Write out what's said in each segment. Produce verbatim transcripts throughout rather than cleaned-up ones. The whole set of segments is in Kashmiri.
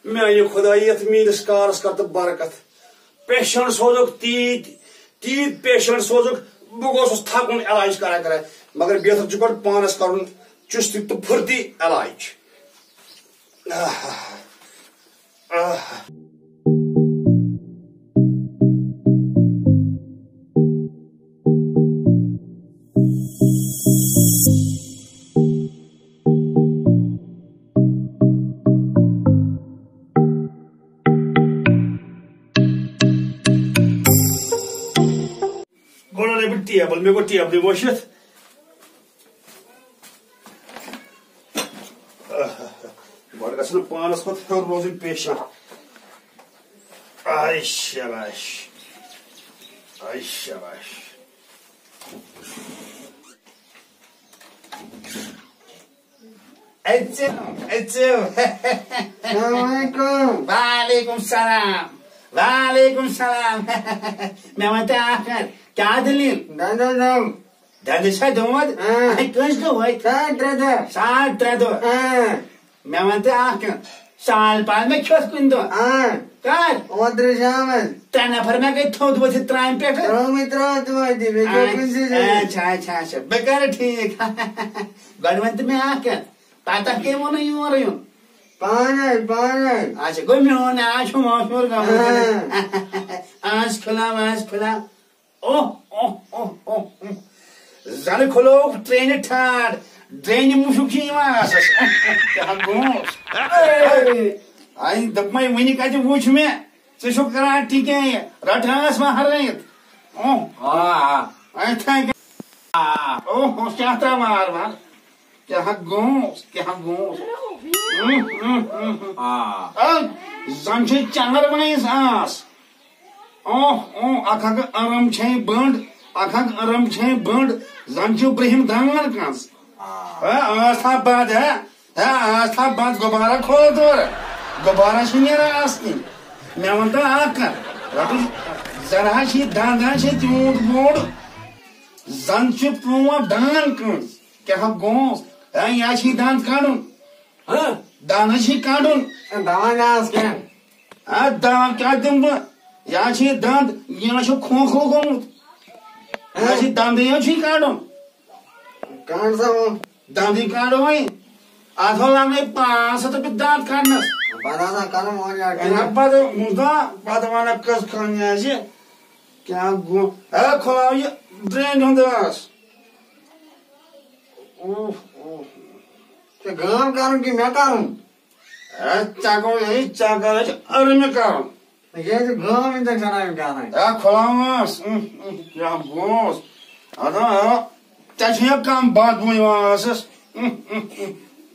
میانہِ خۄدایہِ، یتھ میٲنِس کارس کر تہٕ برکت۔ پیشنٹ سوزُکھ تیٖتۍ، تیٖتۍ پیشنٹ سوزُکھ، بہٕ گوٚژھُس تھکُن علاج کران کران، مگر بیتھر چھُ گۄڈٕ پانس کرُن چُستی تہٕ پھُرتی علاج۔ آہ، آہ۔ گۄڈٕ اَنَے بہٕ ٹیبل، مےٚ گوٚو ٹیبلٕے وٕچھِتھ۔ گۄڈٕ گژھِ نہٕ پانَس کھۄتہٕ ہیوٚر روزٕنۍ پیشنٹ۔ آے شاباش، آے شاباش۔ اژِو، اژِو۔ السلام علیکم۔ وعلیکم السلام۔ وعلیکم السلام۔ مےٚ وَن تہٕ اکھ کَتھ، کیٛاہ دٔلیٖل؟ دَنٛدَس دَگ۔ دَنٛدَس چھا دود؟ اۭں۔ اَے، کٔژ دۄہ وٲتۍ؟ ساڑ ترٛےٚ دۄہ۔ ساڑ ترٛےٚ دۄہ۔ اۭں۔ مےٚ وَن تہٕ اکھ کَتھ، سال پال مےٚ کھیوٚتھ کُنہِ دۄہ؟ اۭں۔ کَر؟ اوترٕ شامَس۔ ترٛےٚ نفر مےٚ گٔے تھوٚد ؤتھِتھ ترٛامہِ پٮ۪ٹھٕ۔ ترٛامٕے ترٛٲو تِمو تہِ، مےٚ کھیوٚو کُنسٕے زٔنِس۔ اچھا، اچھا، اچھا۔ بہٕ کَرٕ ٹھیٖک۔ گۄڈٕ وَن تہٕ مےٚ اَکھ کَتھ، پَتہٕ کیٛاہ ووٚنُے یور یُن؟ پانے، پانے۔ اچھا، گوٚو میون ناو چھُ مشہوٗر گوٚمُت۔ ہاں۔ آز کھُلاو، آز کھُلاو۔ اوہ، اوہ، اوہ، اوہ، اوہ۔ زَنہٕ کھُلوو ٹرٛینہِ ٹھار، ڈرٛینہِ مُشُک چھُ یِوان آسَس۔ کیٛاہ گوٚمُت؟ اے۔ اَے، دوٚپمَے، وٕنہِ کَتہِ وُچھ مےٚ؟ ژٕ چھُکھ کران ٹِکے، رٹان ٲس ما ہرٲیِتھ؟ اوہ۔ آ، آ۔ اَتھے کٔنۍ۔ آ، اوہ، کیٛاہ ترٛاوان وار وار؟ کیٛاہ گوٚمُت؟ کیٛاہ گوٚمُت؟ اۭں، اۭں، اۭں، اۭں۔ آ۔ اَو، زَن چھِ چنٛگَر وَنان یُس آس۔ اوہ، اوہ، اَکھ اَکھ ارم چھے بٔنٛڈ، اَکھ اَکھ ارم چھے بٔنٛڈ، زَن چھُ برٛہِم دان کَنٛز۔ آ۔ ہے، آس تھاو بنٛد، ہے۔ ہے، آز تھاو بنٛد، گُبارہ کھول تورٕ۔ گُبارہ چھُ نیران اَصلی۔ مےٚ وَن تہٕ اَکھ کَتھ۔ رَٹُن زَن ہا چھِ یہِ دَنٛد ہا چھِ تیوٗت بوٚڑ۔ زَن چھُ پرٛون دان کٲنٛسہِ۔ کیٛاہ گوٚمُت؟ ہے، یہِ ہا چھِ یہِ دَنٛد کَڑُن۔ ہہ؟ دَنٛد ہا چھِ یہِ کَڑُن۔ ہے، دَنٛد آس کیٛاہ؟ ہے، دَنٛد کیٛاہ دِمہٕ بہٕ؟ یہِ ہا چھِ یہِ دَنٛد، یہِ ہا چھُ کھوکھلہٕ گوٚمُت۔ یہِ ہا چھِ دَنٛدٕے ہا چھُ یہِ کَڑُن۔ کَڑ سا وۄنۍ۔ دَنٛدٕے کَڑو وۄنۍ۔ اَتھ ہا لَگنے پانٛژھ ہَتھ رۄپیہِ دَنٛد کَڑنَس۔ پَتہٕ ہسا کَرو وۄنۍ اَکھ اَمہِ کٲم۔ پَتہٕ مُدا، پَتہٕ وَنَکھ کٔژ کٲنی آسہِ۔ کیٛاہ گوٚو؟ ہے، کھُلاو یہِ ڈرٛینہِ ہُنٛد رَس۔ اوہ، اوہ۔ ژےٚ گام کَرُن کِنہٕ مےٚ کَرُن؟ ہے، ژےٚ گوٚو یہِ، ژےٚ کَرُے چھِ أرمہِ کَرُن۔ یہِ چھِ گام اِنجَکشَن آمٕتۍ کَرٕنۍ۔ ہے، کھُلاوَس۔ اۭں، اۭں، کیٛاہ گوٚوس؟ اَدٕ، آ، ژےٚ چھُے کَم بدبوٗ یِوان ٲسَس۔ اۭں، اۭں، اۭں۔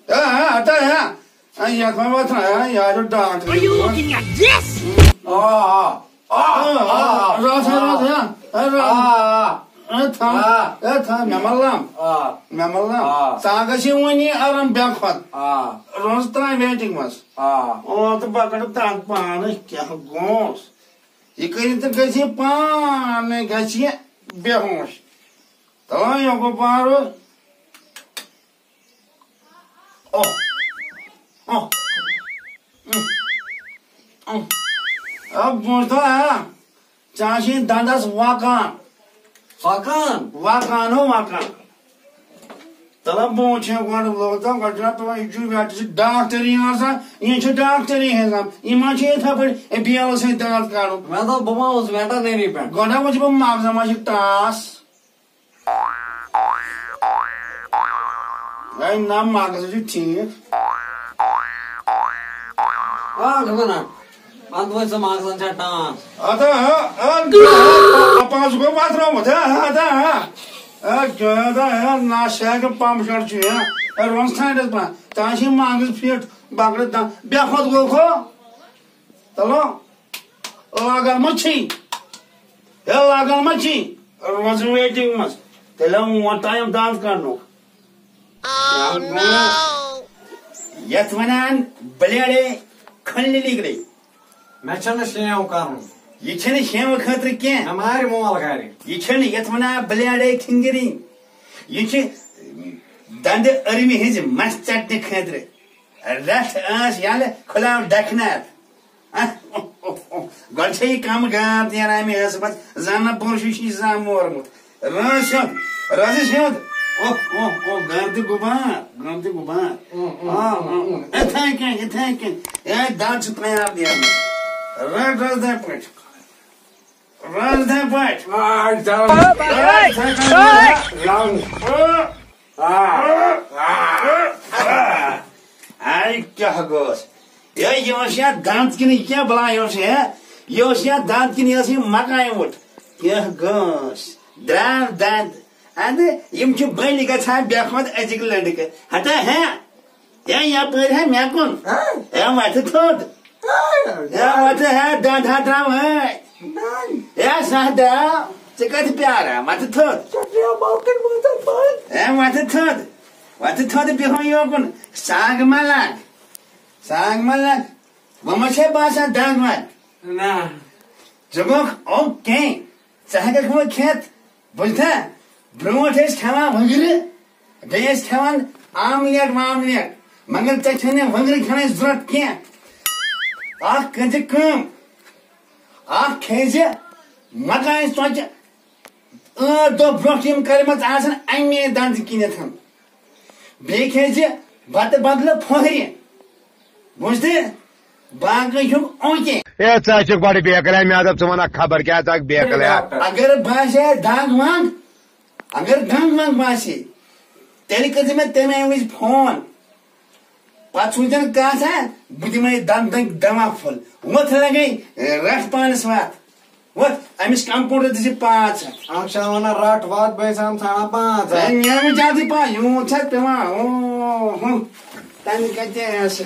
ہے، ہے، ہَتا، ہے۔ ہے، یَتھ ما وۄتھان، ہے، یہِ آسیو doctor. Are you looking at this? آ، آ، آ، آ، آ، آ۔ رَس، ہے، رَس، ہے۔ ہے، رَس۔ آ، آ۔ ہے، تھَم۔ آ۔ ہے، تھَم، مےٚ مَلام۔ آ۔ مےٚ مَلام۔ آ۔ ژٕ ہا گژھِ وۄنۍ یہِ آرام بے کھۄت۔ آ۔ روز ترٛاے ویٹِنٛگ منٛز۔ آ۔ او، تہٕ بہٕ کَڑٕ دَنٛد پانَے، کیٛاہ گوٚوس؟ یہِ کٔرِتھ تہٕ گژھِ یہِ پانَے، گژھِ یہِ بے ہوش۔ تَلان یہِ گوٚو پانہٕ روز۔ او۔ او۔ او۔ او، بوٗزتھا، ہا؟ ژےٚ چھِ دَنٛدَس وَکان۔ وَکان؟ وَکان ہو، وَکان۔ تَلہٕ بہٕ وٕچھِ گۄڈٕ لوگ تہٕ گۄڈٕ چھُنہ تِمَن یہِ چھُ وٮ۪ٹہٕ چھِ ڈاکٹری آسان، یہِ چھُ ڈاکٹری ہِنٛز آسان۔ یہِ ما چھِ یِتھَے پٲٹھۍ بیلہٕ سۭتۍ دَنٛد کَڑُن؟ مےٚ دوٚپ بہٕ ما اوسُس وٮ۪ٹَرنٔری پٮ۪ٹھ۔ گۄڈٕ وٕچھِ بہٕ مغزَس ما چھِ ٹاس۔ ہے نہ، مغز چھُ ٹھیٖک۔ آ، گوٚبُر نہ۔ اَتھ وۄنۍ ژٕ مغزن چھا ٹانٛس؟ اَدٕ ہا، اَدٕ پانٛژھ گوٚو وَتھ رومُت، ہے، اَدٕ ہا۔ ہے، کیٛاہ اَدٕ ہا، نہ شاید پمپ شٹ چھُ، ہے۔ ہے، روٚنٛس ژھانٛڈٮ۪س پانٛژھ۔ تانۍ چھِ مغز فِٹ، بکرٕ دان۔ بے خۄد گوٚو کھو۔ تَلو۔ لاگان ما چھی؟ ہے، لاگان ما چھی؟ روزٕ ویٹِنٛگ منٛز۔ تیٚلہِ ہا ووت ٹایم دَنٛد کَڑنُک۔ یَتھ وَنان بلیڈے کھٔنٛڈۍ نِگرے۔ مےٚ چھَنہٕ شیو کَرُن۔ یہِ چھَنہٕ شیوٕ خٲطرٕ کینٛہہ۔ مےٚ مارِ مول گَرِ۔ یہِ چھَنہٕ، یَتھ وَنان بلیڈے کھِنٛگِرِنٛگ۔ یہِ چھِ دَنٛدٕ أرمہِ ہِنٛزِ مَژِ ژَٹنہٕ خٲطرٕ۔ رٹھ ٲس یلہٕ، کھُلاو ڈکھنر۔ گۄڈٕ چھےٚ یہِ کم گانٛد نیران اَمہِ ٲسہٕ منٛز، زن نہ برونٛہہ چھُ یہِ زانٛہہ مورمُت۔ رٲژ ہیوٚت، رٲژ ہیوٚت۔ اوہ، اوہ، اوہ، گردِ غبار، گردِ غبار۔ آ، آ، یِتھے کٔنۍ، یِتھے کٔنۍ۔ اے، دَگ چھِ تیار نیرنَس۔ رَٹ رَزدَے پٲٹھۍ۔ رَزدَے پٲٹھۍ۔ آ، جان۔ رَٹ یِتھے کٔنۍ۔ جان۔ آ، آ، آ۔ اے، کیٛاہ گوٚژھ؟ ہے، یہِ اوس یا دنٛد کِنہٕ یہِ کیٛاہ بلاے اوس ہے؟ یہِ اوس یا دنٛد کِنہٕ یہِ ٲس یہِ مکاے وُٹ؟ کیٛاہ گوٚژھ؟ درٛاو دنٛد۔ اَدٕ یِم چھِ بٔلۍ گژھان بے خۄد أزِکۍ لٔڑکہٕ۔ ہتا ہے، ہے یپٲرۍ ہے مےٚ کُن۔ ہاں؟ ہے وَتھٕ تھوٚد۔ ہاں؟ ہے وَتھٕ ہے دنٛد ہا درٛاو ہے۔ نان۔ ہے سا درٛاو، ژٕ کَتہِ پیاران؟ وَتھٕ تھوٚد۔ شکریہ، باقٕے وَتھٕ تھوٚد۔ ہے وَتھٕ تھوٚد۔ وَتھٕ تھوٚد بِہُن یوکُن۔ سانٛگ ما لگ۔ سانٛگ ما لگ۔ وۄنۍ ما چھے باسان دنٛد وَتھ؟ نہ۔ ژٕ گوٚکھ اوکے۔ ژٕ ہٮ۪کَکھ وۄنۍ کھٮ۪تھ۔ بوٗزتھا؟ برونٛٹھ ٲسۍ کھٮ۪وان وٕنٛگرِ، بیٚیہِ ٲسۍ کھٮ۪وان آملیٹ واملیٹ۔ مگر ژےٚ چھےٚ نہٕ وٕنٛگرِ کھٮ۪نٕچ ضوٚرَتھ کینٛہہ۔ اَکھ کٔرۍ زِ کٲم، اَکھ کھیٚیہِ زِ مکانہِ ژۄچہِ۔ ٲٹھ دۄہ برونٛٹھ یِم کَرِمَژٕ آسَن اَمے دَنٛدٕ کِنٮ۪تھ۔ بیٚیہِ کھیٚیہِ زِ بَتہٕ بدلہٕ پھۄہرِ۔ بوٗزتھٕ؟ باقٕے چھُم اوکے۔ اے، ژٕ ہا چھُکھ بڑٕ بیکل، ہے، مےٚ ہا دوٚپ ژٕ وَنکھ خبر کیٛاہ، ژٕ ہا چھُکھ بیکل، ہے۔ اگر باسہِ ہے دَگ وَگ، اگر دَگ وَگ باسہِ، تیٚلہِ کٔرۍ زِ مےٚ تَمے وِزِ فون۔ پَتہٕ سوٗزِن کانٛہہ سا، بہٕ دِمَے دَنٛدَن دَوا پھوٚل۔ وۄتھ لَگَے، رَٹھ پانَس وَتھ۔ وۄتھ، أمِس کمپاوڈر دِژ یہِ پانٛژھ ہَتھ۔ اکھ چھِ وَنان رَٹھ وَتھ، بیٚیہِ چھِ آسان ژھانٛڈان پانٛژھ ہَتھ۔ ہے، مےٚ وٕچھ اَتھ یہِ پَے، یوٗت چھا پٮ۪وان؟ او، ہُہ، تَمہِ کَتہِ آسہٕ؟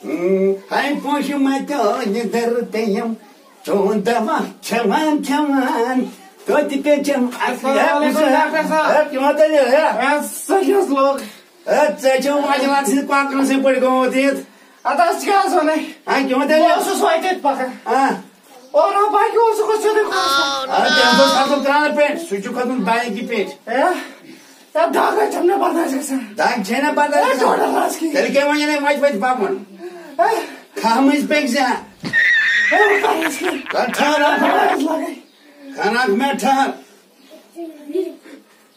ہَے پوشہِ مَتہِ ٲنہِ دٔر تہِ یِم چون دَوا کھٮ۪وان کھٮ۪وان۔ توتہِ پیٚچھم اَکھ السلام علیکم، ڈاکٹر صٲب۔ ہے، کیٛاہ دٔلیٖل، ہے؟ ہے، سٲلِس لوٚگ۔ ہے، ژےٚ چھےٚ ماجہِ لَتہِ سۭتۍ کۄکرَن سۭتۍ پٲٹھۍ گوٚمُت یِتھ۔ اَدٕ حظ، کیٛاہ حظ وَنَے؟ ہا، کیٛاہ وَنَے؟ بہٕ اوسُس وَتہِ پَکان۔ ہا۔ اورٕ آو بایکہِ اوسُس کھوٚت سیوٚدُے کھوٚت۔ آ، تٔمۍ اوس کھوٚتمُت کرٛالہٕ پٮ۪ٹھ، سُہ چھُ کھوٚتمُت بایکہِ پٮ۪ٹھ۔ ہے، ہے، دَگ حظ چھَم نہٕ برداش گژھان۔ دَگ چھے نہ برداش ہے، گژھان؟ ڈۄڈَن حظ کِہیٖنۍ۔ تیٚلہِ کیٛاہ وَنہِ یہِ وَتہِ وَتہِ پَکُن؟ ہے۔ کھَہہ مٔنٛزۍ پٮ۪کہِ زِ ہا۔ ہے، وۄنۍ کَر حظ کِہیٖنۍ؟ کَر ٹھٔہر اَکھ۔ ہے، حظ لَگَے۔ خانہ اَکھ مےٚ ٹھٔہر۔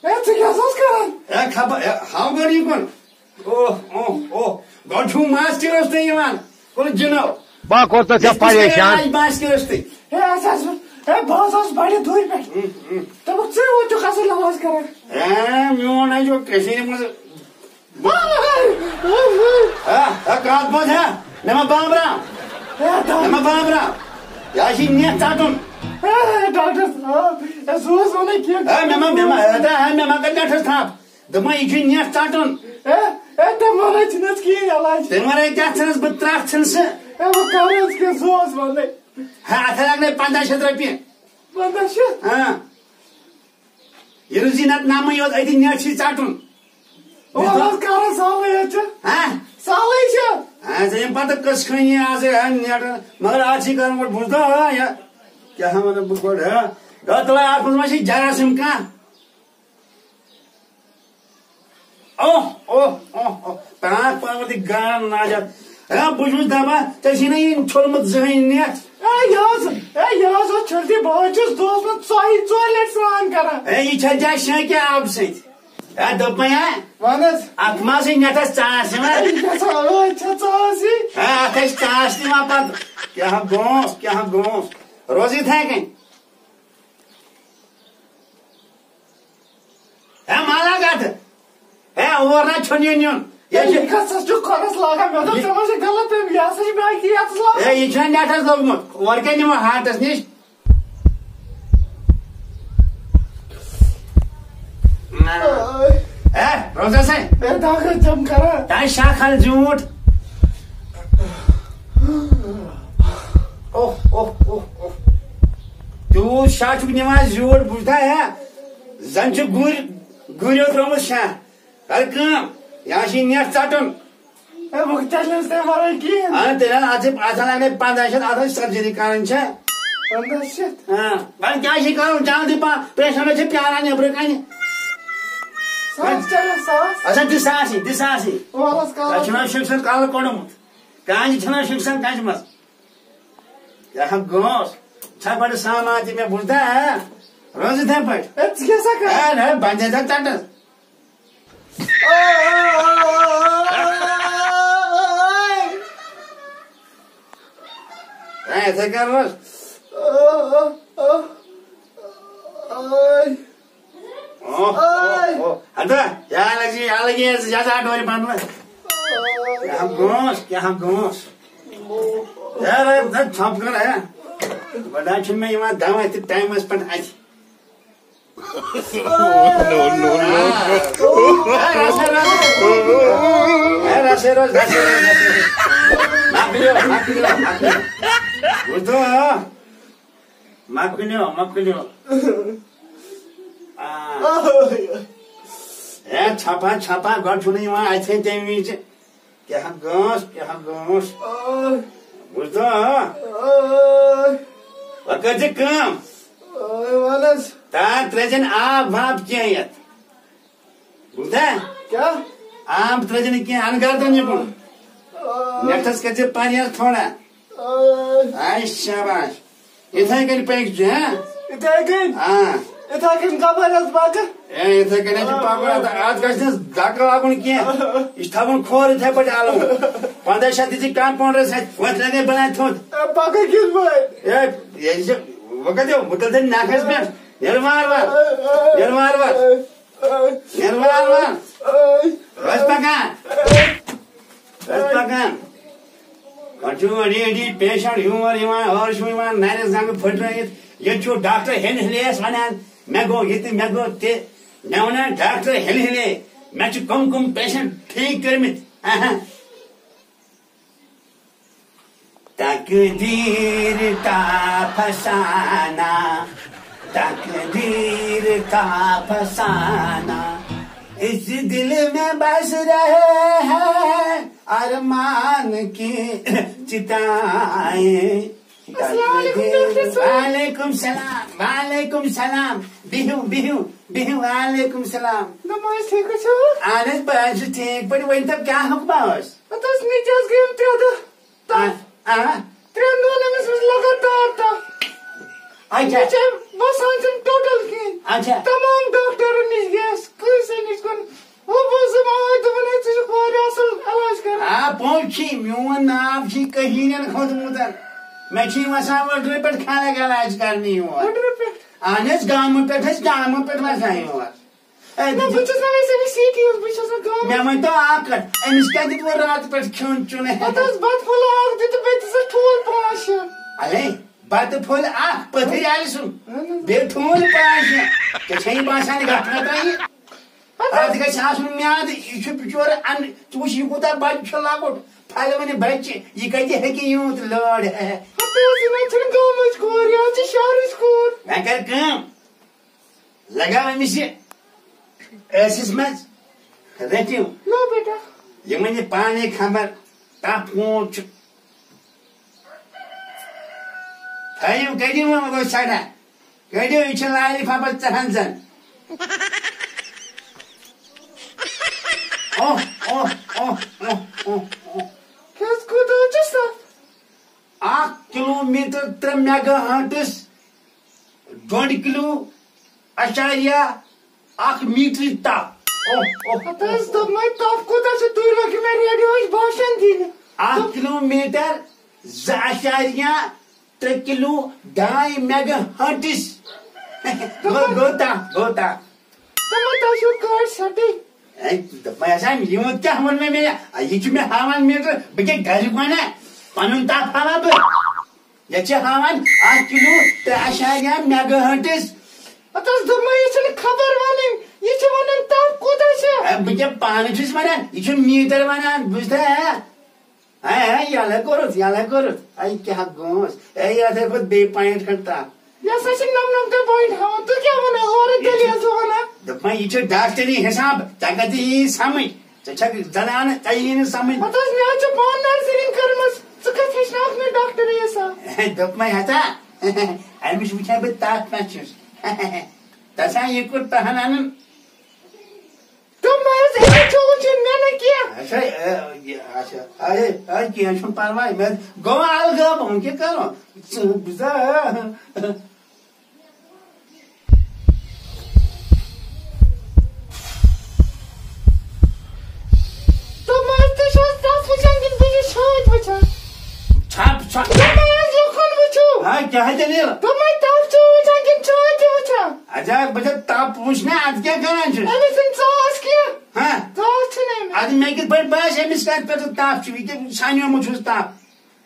ہے، ژٕ کیٛاہ حظ اوس کران؟ ہے، خبر، ہے، how good you can؟ اوہ، اوہ، اوہ، گۄڈٕ چھُو ماسکہِ روٚستُے یِوان، کُلہٕ جِنو۔ بہٕ ہا کوٚر ژےٚ أسۍ کِتھ کٔنۍ پریشان۔ آے ماسکہِ روٚستُے؟ ہے، اَسہِ حظ، ہے، بہٕ حظ اوسُس بَڑِ دوٗرِ پٮ۪ٹھ۔ ہُم، ہُم۔ دوٚپُکھ، ژٕے ووت چھُکھ اَصٕل علاج کران۔ ہے، میون ہے چھُ کٔشیٖرِ منٛز۔ ہے، ہے، کَتھ بوز ہے؟ مےٚ ما بامبران؟ ہے، دَم۔ مےٚ ما بامبران؟ یہِ حظ چھِ نٮ۪تھ ژَٹُن۔ ہے، ڈاکٹر صٲب، ہے، سُہ اوس وَنان کینٛہہ۔ ہے، مےٚ ما، مےٚ ما، ہے، ہے، مےٚ ما کٔر نٮ۪ٹھَس تھپھ۔ دوٚپمَے، یہِ چھُ نٮ۪ٹ ژَٹُن۔ ہے، ہے، تَمہِ وَرٲے چھُنہٕ حظ کِہیٖنۍ علاج۔ تَمہِ وَرٲے کیٛاہ ژھٕنَس بہٕ ترٛکھ ژھٕنہٕ سُہ؟ ہے، وۄنۍ کَر حظ کینٛہہ، سُہ اوس وَنٕنٕے۔ ہے، اَتھ لَگنَے پنٛداہ شیٚتھ رۄپیہِ۔ پنٛداہ شیٚتھ؟ ہاں۔ یہِ روٗزی نَتہٕ نَمٕے یوت أتی، نٮ۪ٹ چھُے ژَٹُن۔ او، بہٕ حظ کَرٕ سہلٕے حظ چھُ۔ ہاں؟ سہلٕے چھُ۔ ہاں، ژےٚ ییٚمہِ پَتہٕ کٔژ خٲنی آسہٕ، ہاں، نٮ۪ٹ، مگر اَتھ چھُے کَرُن گۄڈٕ بوٗزتھا، ہاں، یہِ کیٛاہ ہا وَنہٕ بہٕ گۄڈٕ، ہاں؟ یَتھ تَلے اَتھ منٛز ما چھِ جراثیم کانٛہہ؟ اوہ، اوہ، اوہ، اوہ، تاک پروردگار ناجا۔ ہے، بہٕ چھُس دَپان، ژےٚ چھُے نہ یہِ ژھیوٚنمُت زٕہٕنۍ نٮ۪تھ۔ ہے، یہِ حظ، ہے، یہِ حظ اوس چھُٹی، بہٕ حظ چھُس دۄہَس منٛز ژۄیہِ ژورِ لَٹہِ سرٛان کران۔ ہے، یہِ چھا جا شاکہِ آبہٕ سۭتۍ؟ ہے، دوٚپمَے ہا۔ وَن حظ۔ اَتھ ما ٲسٕے نٮ۪ٹَس ژاس یِوان؟ ہے، یہِ کیٛاہ سا ٲٹھ چھےٚ ژاس یہِ؟ ہے، اَتھ ٲسۍ ژاس تہِ یِوان پَتہٕ۔ کیٛاہ گوٚوس، کیٛاہ گوٚوس؟ روز یِتھَے کٔنۍ۔ ہے، ما لاگ اتھ۔ ہے، اور نہ چھُنہٕ یہِ نیُن۔ یہِ چھُ یہِ کَتھ سا چھُ خۄدَس لاگان؟ مےٚ دوٚپ، یہِ ژےٚ ما چھِ غلط پیٚمٕژ؟ یہِ ہسا چھِ مےٚ أتی یَتَس لاگان۔ ہے، یہِ چھُنہٕ نٮ۪ٹَس لوٚگمُت۔ اورٕ کیٛاہ نِمو ہارٹَس نِش؟ ہے، روزا سے۔ ہے، دَگ حظ چھَم کران۔ تَے شاخَل زیوٗٹھ۔ اوہ، اوہ، اوہ، اوہ۔ تیوٗت شاہ چھُکھ نِوان زیوٗٹھ، بوٗزتھا ہے؟ زَن چھُ گُرۍ، گُرۍ یوت ترٛوومُت شاہ۔ کَر کٲم، یا چھِ یہِ نٮ۪ٹ ژَٹُن۔ ہے، وۄنۍ چَلہِ نہٕ حظ تَمہِ وَرٲے کِہیٖنۍ۔ اَہَن، تیٚلہِ حظ اَتھ چھِ، اَتھ حظ لَگہِ پنٛداہ شیٚتھ، اَتھ حظ چھِ سٔرجٔری کَرٕنۍ چھےٚ۔ پنٛداہ شیٚتھ؟ اۭں، وۄنۍ کیٛاہ چھِ کَرُن؟ جلدی پَہَن، پیشَنٛٹ حظ چھِ پیٛاران نٮ۪برٕ کَنہِ۔ ساس چلو ساس۔ اچھا، دِ ساسٕے، دِ ساسٕے۔ وَلَس کالَس۔ تۄہہِ چھُنہ شُکسَن کالہٕ کوٚڑمُت؟ کانٛجہِ چھَنہ شُکسَن کَنٛجہِ منٛز؟ کیٛاہ گوٚوس؟ ژھا گۄڈٕ سامان تہِ مےٚ بوٗزتھا، ہا؟ روز یِتھَے پٲٹھۍ۔ اے، ژٕ کیٛاہ سا کَران؟ اے، نہ، بَنٛد ژٕ ژَٹَس۔ اے، یِتھَے کَن روز۔ اوہ، اوہ، اوہ، اوہ۔ آے۔ اوہ، اوہ، آے۔ اوہ۔ ہتا، یا لگی، یا لگی، یا زیادہ ڈوری بننا۔ آے۔ کیٛاہ گوٚوس، کیٛاہ گوٚوس؟ یار، ہے، نہ ژھۄپ کر، ہے۔ گۄڈٕ چھُنہٕ مےٚ یِوان دوا تہِ ٹایمَس پٮ۪ٹھ اَتھِ۔ No, no, no, no۔ ہے، رَس، ہے، رَس۔ ہے، رَس، ہے، رَس، رَس، ہے، رَس، رَس، ہے، رَس۔ مۄکلیو، مۄکلیو، مۄکلیو۔ بوٗزتھو، ہا؟ مۄکلیو، مۄکلیو۔ آ۔ ہے، ژھۄپا، ژھۄپا، گۄڈٕ چھُنہٕ یِوان اَتھِ تَمہِ وِزِ۔ کیٛاہ گوٚوس، کیٛاہ گوٚوس؟ آے۔ بوٗزتھا؟ آے۔ وۄنۍ کٔرۍ زِ کٲم۔ آے، وَن حظ۔ تار ترٛٲے زٮ۪ن آب واب کینٛہہ یَتھ۔ بوٗزتھا؟ کیٛاہ؟ آب ترٛٲے زٮ۪ن کینٛہہ، اَن گردن یہِ کُن۔ آے۔ نٮ۪ٹھَس کٔرۍ زِ پَرہیز تھوڑا۔ آے۔ آے، شاباش۔ یِتھَے کٔنۍ پٔکۍ زِ، ہا؟ یِتھَے کٔنۍ؟ آ۔ یِتھَے کٔنۍ کَپٲرۍ حظ پَکہٕ؟ اے، یِتھَے کٔنۍ حظ چھِ پَکُن۔ اَتھ، اَتھ گژھِ نہٕ دَکہٕ لاگُن کینٛہہ۔ یہِ چھُ تھاوُن کھوٚر یِتھَے پٲٹھۍ اَلہٕ۔ پنٛداہ شیٚتھ دِژ یہِ کمپاونڈرَس اَتہِ، وۄتھ لَگے بَناے تھوٚد۔ اے، پَکہٕ کِتھ پٲٹھۍ؟ اے، یہِ چھِ، وۄنۍ کَتہِ، وۄنۍ تُل تٔمۍ نَکھَس پٮ۪ٹھ۔ نیر وارٕ وارٕ۔ نیر وارٕ وارٕ۔ نیر وارٕ وارٕ۔ روز پَکان۔ روز پَکان۔ پَتہٕ چھُ ریڈی پیشنٹ یور یِوان، اورٕ چھُ یِوان نَرِ زنٛگہٕ پھٕٹرٲیِتھ۔ ییٚتہِ چھُ ڈاکٹر ہیٚلہِ ہیٚلہِ اَسہِ وَنان، مےٚ گوٚو یہِ تہٕ مےٚ گوٚو تہِ۔ مےٚ وَنان ڈاکٹر ہیٚلہِ ہیٚلے، مےٚ چھِ کٕم کٕم پیشنٹ ٹھیٖک کٔرمٕتۍ۔ اہا۔ تقدیر کا فسانہ، تقدیر کا فسانہ، اس دل میں بس رہے ہیں ارمان کی چتائیں۔ السلام علیکم، ڈاکٹر صٲب۔ وعلیکم سلام، وعلیکم سلام۔ بِہِو، بِہِو، بِہِو، وعلیکم سلام۔ دوٚپمَے، ٹھیٖک چھِو؟ اَہَن حظ، بہٕ حظ چھُس ٹھیٖک پٲٹھۍ۔ ؤنۍ تو، کیٛاہ حُکما اوس؟ اَتھ ٲس نِجَس گٔیَم ترٛےٚ دۄہ۔ آ، آ۔ ترٛٮ۪ن دۄہَن أمِس منٛز لگاتار تَپھ۔ اچھا۔ یہِ چھےٚ باسان چھَنہٕ ٹوٹل کِہیٖنۍ۔ اچھا۔ تمام ڈاکٹرَن نِش گٔیَس، کٲنٛسہِ نِش کوٚر۔ وۄنۍ بوٗزُم، آے دوٚپُن، ہے، ژٕ چھُکھ واریاہ اَصٕل علاج کران۔ آ، پوٚز چھُے، میون ناو چھُے کٔہیٖرَن کھوٚتمُت۔ مےٚ چھُے وَسان وٕڈرِ پٮ۪ٹھ خلق علاج کرنہِ یور۔ وٕڈرِ پٮ۪ٹھ؟ اَہَن حظ، گامہٕ پٮ۪ٹھ حظ، گامہٕ پٮ۪ٹھ وَسان یور۔ اے، نہ، بہٕ چھُس نہٕ ویسے بھی سیٖٹی ہٕنٛز، بہٕ چھُس نہٕ گامہٕ۔ مےٚ ؤنۍ تو اَکھ کَتھ، أمِس کَتہِ دیُت وۄنۍ راتہٕ پٮ۪ٹھ کھیوٚن چیوٚن؟ پَتہٕ حظ بَتہٕ پھوٚلہ اَکھ دیُت تہٕ بیٚیہِ دِژٕس ٹھوٗل پانٛژھ شےٚ۔ اَلے، بَتہٕ پھوٚلہِ اَکھ، پٔتھٕرۍ آلہِ سُنٛد، اَہَن حظ۔ بیٚیہِ ٹھوٗل پانٛژھ شےٚ۔ ژےٚ چھےٚ یہِ باسان یہِ گژھِ نہ ترٛاوِ؟ اَتھ گژھِ آسُن میادٕ، یہِ چھُ بِچور اَن-، ژٕ وٕچھ، یہِ کوٗتاہ بَچہٕ چھُ لۄکُٹ، پھَلہِ وَنہِ بَچہِ، یہِ کَتہِ ہیٚکہِ یوٗت لٲر ہٮ۪تھ؟ ہَتہٕ حظ، یہِ نَے چھَنہٕ گامٕچ کور، یہِ حظ چھِ شہرٕچ کور۔ وۄنۍ کَر کٲم، لَگاو أمِس یہِ ٲسَس منٛز، رٔٹِو۔ نو بیٹا۔ یہِ وَنہِ پانَے خبر، تَپھ کوٗت چھُ۔ تھٲیِو، کٔرِو وۄنۍ گوٚو سٮ۪ٹھاہ۔ کٔرِو، یہِ چھِ لالی فبس ژٕ ہن زن۔ اوہ، اوہ، اوہ، اوہ، اوہ، اوہ۔ کیٛاہ حظ کوٗتاہ حظ چھُ سَتھ؟ اکھ کلوٗ میٖٹر ترٛےٚ میگا ہٲٹٕس، ڈۄڈ کلوٗ اَشاریہ اکھ میٖٹر تپھ۔ اوہ، اوہ۔ ہتہٕ حظ دوٚپمَے، تپھ کوٗتاہ چھُ؟ تُہۍ لٲگِو مےٚ ریڈیووَس باشَن دِنہِ۔ اکھ کلوٗ میٖٹر زٕ اَشاریہ ترٛےٚ کلوٗ ڈاے میگا ہٲٹٕس۔ گوٚو، گوٚو تپھ، گوٚو تپھ۔ تِمو تۄہہِ چھُو کٲڑۍ سیٚٹٕے۔ اے، دوٚپمَے ہسا، یوٗت کیٛاہ ووٚن مےٚ، مےٚ، یہِ چھُ مےٚ ہاوان میٖٹر، بہٕ کیٛاہ گرِیُک وَنہٕ؟ پَنُن تپھ ہاوان بہٕ؟ ییٚتہِ چھِ ہاوان اکھ کلوٗ ترٛےٚ اَشاریہ میگا ہٲٹٕس۔ اَتھ حظ دوٚپمَے، یہِ چھِنہٕ خبر وَنٕنۍ، یہِ چھِ وَنان تپھ کوٗتاہ چھِ۔ اے، بہٕ کیٛاہ پانہٕ چھُس وَنان، یہِ چھُ میٖٹر وَنان، بوٗزتھا؟ اے، اے، یَلہٕ کوٚرُتھ، یَلہٕ کوٚرُتھ۔ اے، کیٛاہ گوٚوُس؟ اے، یَتھ ہے کھوٚت بیٚیہِ پوینٹ کھنٛڈ تپھ۔ یہِ ہسا چھِ نَمنَمتَے پوینٹ ہاوان۔ تُہۍ کیٛاہ وَنان؟ اورٕ تیٚلہِ ٲسٕو وَنان۔ دوٚپمَے، یہِ چھُ ڈاکٹری حساب، ژےٚ کَتہِ یی سَمٕجھ؟ ژےٚ چھَکھ زَنانہٕ، ژےٚ یی نہٕ سَمٕجھ۔ پَتہٕ حظ مےٚ حظ چھُ پانہٕ نرسرِنٛگ کٔرمٕژ، ژٕ کَتہِ ہیٚچھناوَکھ مےٚ ڈاکٹری حساب؟ دوٚپمَے ہتا، أمِس وٕچھے بہٕ تَتھ پٮ۪ٹھ چھُس۔ دَپان یہِ کوٚت پَہَن اَنُن؟ بہٕ حظ ہیٚکہٕ چوٗ وٕچھِتھ، مےٚ نہٕ کینٛہہ۔ اچھا، اے، یہِ، اچھا، اے، اے، کینٛہہ چھُنہٕ پرواے، مےٚ گوٚو الگٲب، وۄنۍ کیٛاہ کرو؟ ژٕ، بہٕ زا-، تِم حظ تہِ چھِ حظ تَس وٕچھان کِنہٕ بہٕ چھُس شٲدۍ وٕچھان؟ چھپ، چھپ۔ تِم حظ یُکُن وٕچھِو۔ ہا، کیٛاہ دٔلیٖل؟ تِم حظ تَس چھِ وٕچھان کِنہٕ شٲدۍ تہِ وٕچھان؟ اچھا، بہٕ چھُس تَپھ وٕچھنہِ، اَدٕ کیٛاہ کران چھُ؟ أمِس چھُنہٕ ژاس کینٛہہ۔ ہا؟ ژاس چھُنہٕ أمِس۔ اَدٕ مےٚ کِتھ پٲٹھۍ باسہِ أمِس کَتہِ پٮ۪ٹھ تَپھ چھُ؟ یہِ کیٛاہ سَنیومُت چھُس تَپھ؟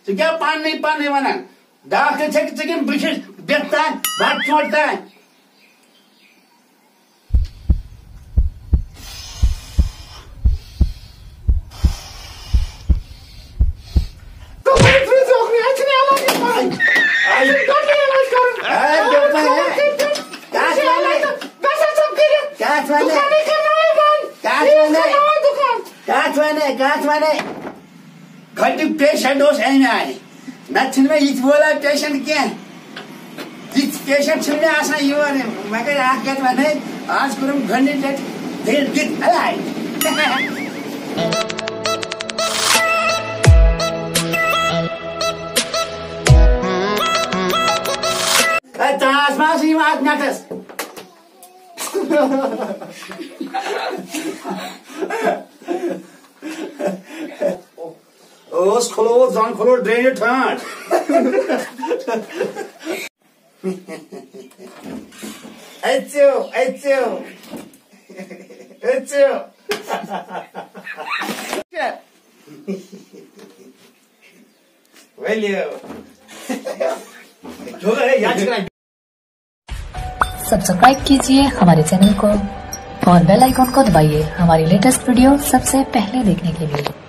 ژٕ کیٛاہ پَننُے پَننُے وَنان؟ ڈاکٹر چھَکھ ژٕ کِنہٕ بہٕ چھُس بٮ۪تھ تام، بَتہٕ ژونٛٹھ تام؟ تُہۍ تھٲیزیوکھ نہٕ، اَسہِ چھُنہٕ علاج کرُن۔ اَسہِ چھُنہٕ ٹوٹلی علاج کرُن۔ اے، دوٚپمَے، ہے۔ کَتھ وَنَے؟ گژھ حظ ژٕ کٔرِتھ۔ کَتھ وَنَے؟ دُکانٕے کرناوَے بنٛد۔ کَتھ یہِ وَنَے؟ کرناوَے دُکان۔ کَتھ وَنَے؟ کَتھ وَنَے؟ گۄڈٕنیُک پیشنٹ اوس اَمہِ آیہِ۔ نَتہٕ چھِنہٕ مےٚ یِتھۍ وٲلۍ پیشنٹ کینٛہہ۔ یِتھۍ پیشنٹ چھِنہٕ مےٚ آسان یور یِم۔ مگر اَکھ کَتھ وَنَے، آز کوٚرُم گۄڈٕنِچ لَٹہِ دِل دِتھ علاج۔ ہے، ژاس ما ٲس یِوان اَتھ نٮ۪ٹَس؟ اوس کھُلووُت، زَن کھُلوو ڈرٛینہِ ٹھانٛڈ۔ أژِو، أژِو، أژِو۔ ؤلِو۔ सब्सक्राइब कीजिए हमारे चैनल को और बेल आइकन को दबाइए हमारी लेटेस्ट वीडियो सबसे पहले देखने के लिए।